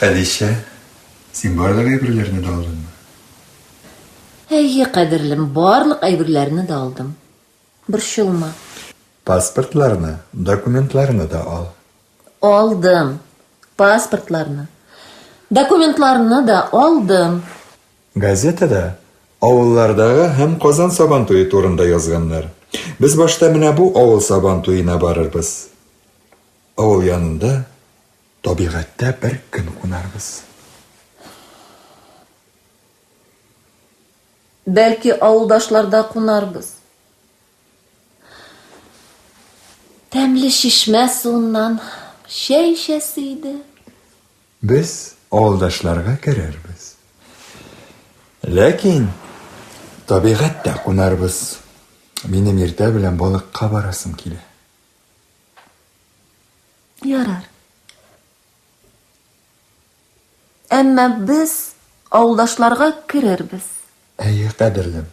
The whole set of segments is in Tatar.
Хәдичә, син барлык әйберләрне дә алдыңмы? Әйе, кадерлем, барлык әйберләрне дә алдым. Борчылма. Паспортларны, документларны да ал. Алдым. Паспортларны, документларны да алдым. Газетада авыллардагы һәм Казан Сабан туе турында язганнар. Без башта менә бу авыл Сабан туена барырбыз. Авыл янында табигатьтә бер көн кунарбыз. Бәлки, авылдашларда кунарбыз. Тәмле чишмә суыннан чәй эчәсе иде. Без авылдашларга керербез. Ләкин табигатьтә кунарбыз. Минем иртә белән балыкка барасым килә. Ярар. Әмма без авылдашларга керербез. Әйе, кадерлем,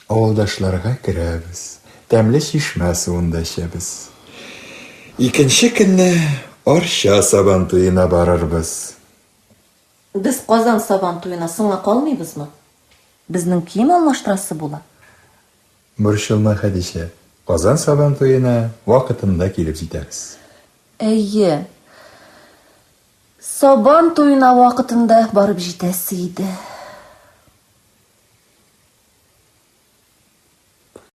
авылдашларга керәбез, тәмле чишмә суын да эчәбез. Икенче көнне Арча Сабан туена барырбыз. Без Казан Сабан туена соңга калмыйбызмы? Безнең кием алмаштырасы була. Борчылма, Хәдичә, Казан Сабан туена вакытында килеп җитәбез. Әйе. Сабан туена вакытында барып җитәсе иде.